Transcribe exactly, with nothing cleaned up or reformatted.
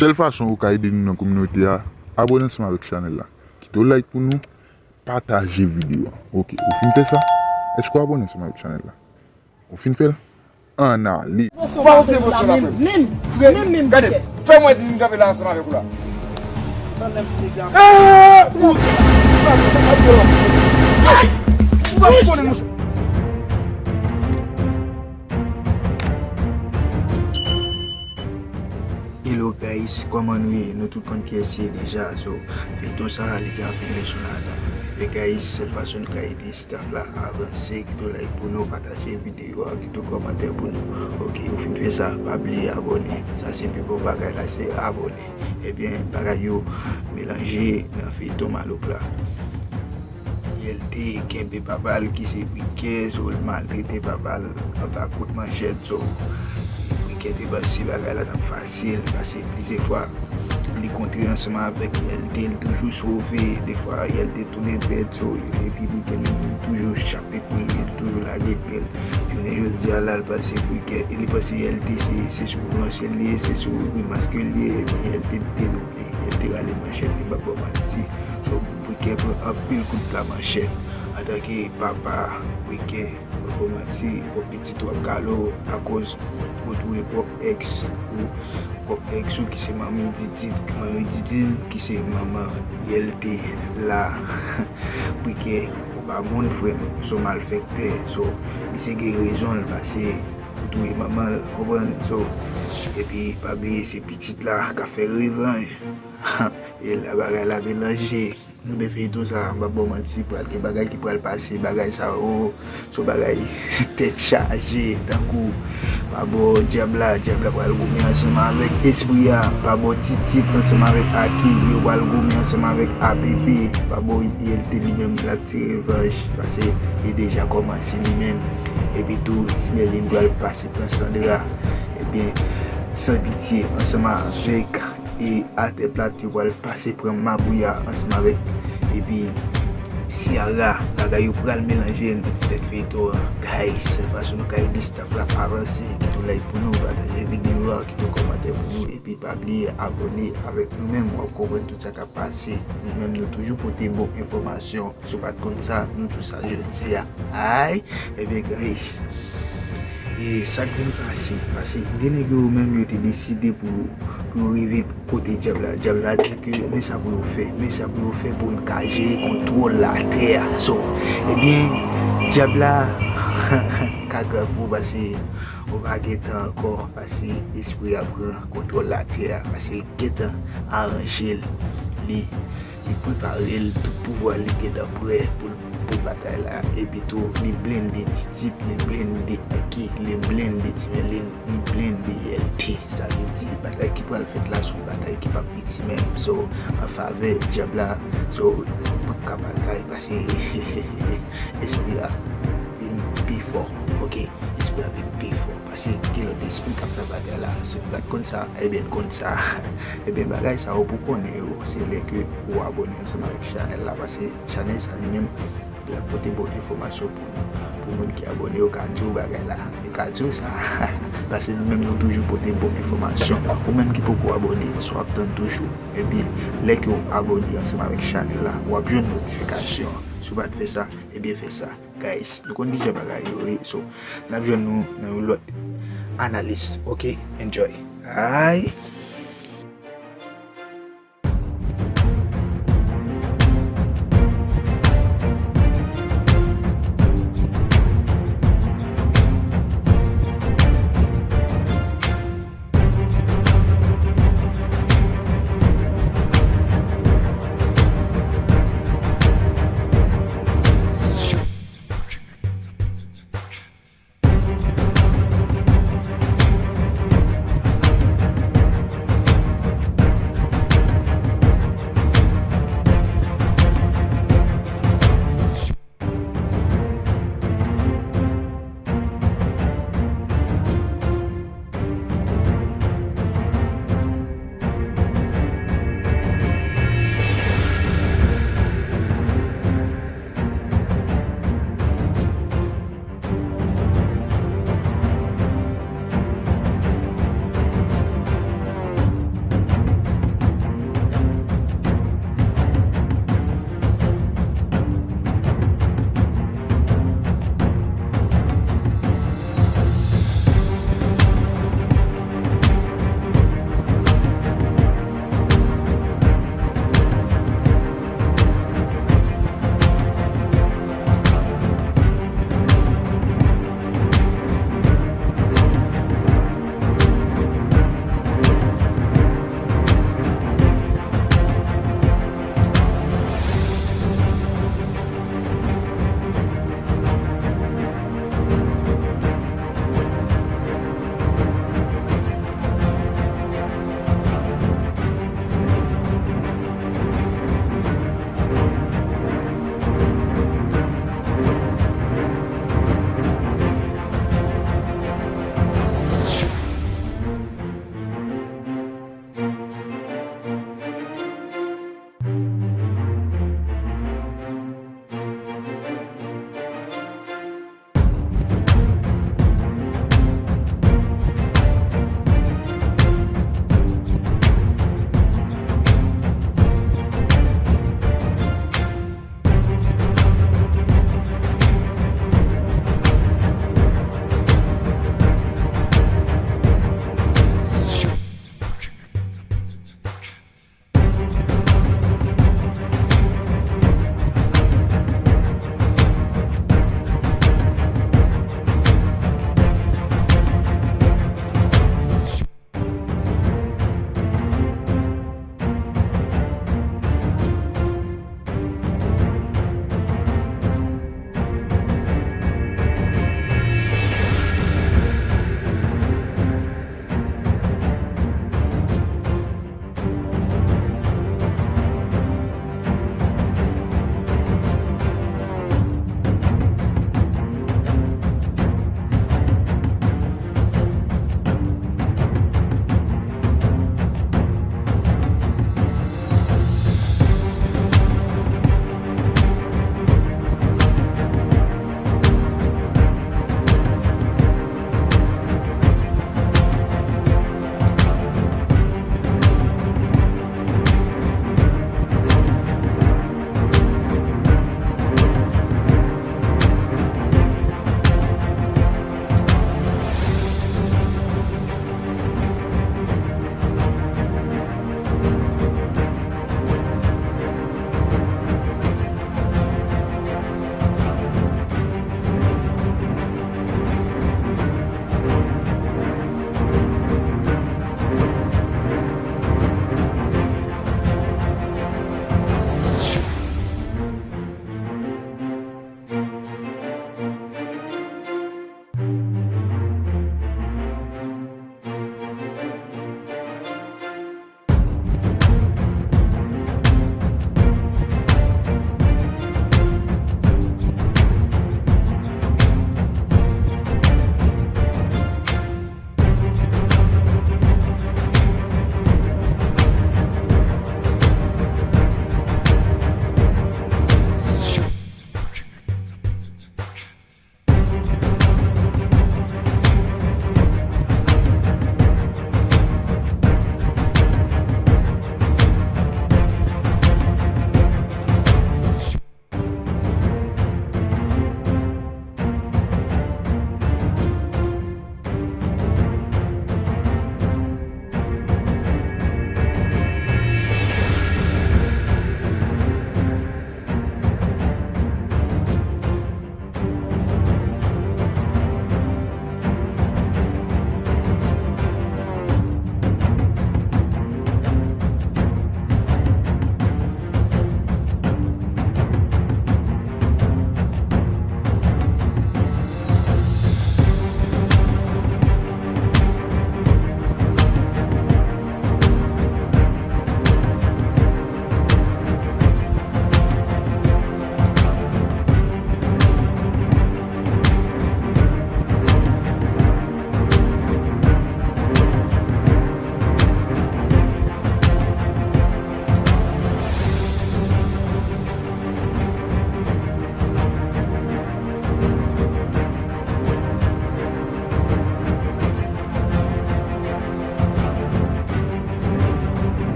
Sèl fason ou ka ede nou nan kominote a, abòne ansanm avèk chanèl la. Kite yon like pou nou, pataje videyo a. Ok, ou fin fè sa? Èske w abòne ansanm avèk chanèl la? Ou fin fè l? Ann ale. Ou pa konn devote la menm. Menm, menm, menm. Gade, fè mwen di m kanpe la ansanm avèk ou la. Eh, ou, ou pa konnen, monchè. Hello guys, kòman nou ye? Nou tout konn kiyès ye deja, so, feyton sa a, li gen anpil leson ladan. Ebyen guys, sèl fason nou ka ede staff la avanse, kite yon like pou nou, pataje videyo a, kite yon kòmantè pou nou. Ok, ou fin fè sa, pa bliye abòne. Sa se pi bon bagay la, se abòne. Ebyen, bagay yo melanje nan feyton malouk la. Yèlte kenbe papa l ki se Brikè, so l maltrete papa l anba kout manchèt, so Brikè te panse bagay la t ap fasil, paske plizyè fwa li kontre ansanm avèk Yèlte, l toujou sove, defwa Yèlte tounen pèd, so epi Brikè li toujou chape pou li, li toujou lage pye l. Jounen jodi a la, l panse Brikè, li panse Yèlte se, se sou ransè l ye, se sou grimas ke l ye, epi Yèlte te dope, Yèlte rale manchèt li, m p ap ba w manti. So, Brikè pran anpil kout pla manchèt. Antanke papa, Brikè, m p ap ba w manti, yon pitit w ap kale w akoz ou touye pwòp èks ou, pwòp èks ou ki se manmi Didin, manmi Didin ki se manman Yèlte la. Brikè, ou pa moun, frè m, se yon malfektè. So, misye gen rezon l pase ou touye manman l, konprann? So, epi pa bliye se pitit la k ap fè revanj. E la bagay la melanje. Ebyen feyton sa, m p ap ba w manti, pral gen bagay ki pral pase, bagay sa yo, se yon bagay tèt chaje, tankou pa bò dyab la, dyab la pral goumen ansanm avèk espri a, pa bò Titit ansanm avèk Aki, yo pral goumen ansanm avèk A P P, pa bò Yèlte li menm l ap ti revanj, paske li deja kòmanse li menm. Epi tou, Ti Mèlin pral pase pran Sandra. Ebyen, San Pitye ansanm avèk e Atè Plat yo pral pase pran Mabouya ansanm avèk. Epi, Ciara, bagay yo pral melanje nan tèt feyton an. Guys, sèl fason nou ka ede staff la avanse, kite yon like pou nou, pataje videyo a, kite yon kòmantè pou nou, epi pa bliye abòne avèk nou menm, w ap konprann tout sa k ap pase. Nou menm nou toujou pote bon enfòmasyon. Si w pa t konn sa, nou di w sa jodi a. Ay, ebyen guys, e sa k vin pase, pase gen nèg yo menm yo te deside pou, pou yo rive kote dyab la. Dyab la di ke men sa pou yo fè, men sa pou yo fè pou n ka jere kontwòl latè a. So, ebyen, dyab la ka grav pou pase ou pa gen tan ankò, pase espri a pran kontwòl latè a, pase l gentan aranje l, li, li prepare l, tout pouvwa li gentan prè pou l pou batay la. Epi tou, li blende Titit, li blende Aki, li blende Ti Mèlin, li blende Yèlte. Sa vle di, batay ki pral fèt la, se yon batay ki p ap piti menm. So, an favè dyab la, so, ou p ap ka batay, pase espri a vin pi fò. Ok, espri a vin pi fò. Pase gen lòt espri k ap nan batay la. Si w pa t konn sa, ebyen n konn sa. Ebyen bagay sa yo pou konnen yo, se lè ke ou abòne ansanm avèk chanèl la, pase chanèl sa li menm, l ap pote bon enfòmasyon pou nou. Pou moun ki abòne, yo ka di w bagay la. Yo ka di w sa. Pase nou menm nou toujou pote bon enfòmasyon. Ou menm ki poko abòne, si w ap tann toujou, ebyen, lè ke w abòne ansanm avèk chanèl la, w ap jwenn notifikasyon an. Si w pa t fè sa, ebyen fè sa. Guys, nou konn kijan bagay yo ye, so, n ap jwenn nou nan yon lòt analiz. Ok, enjoy. Ay.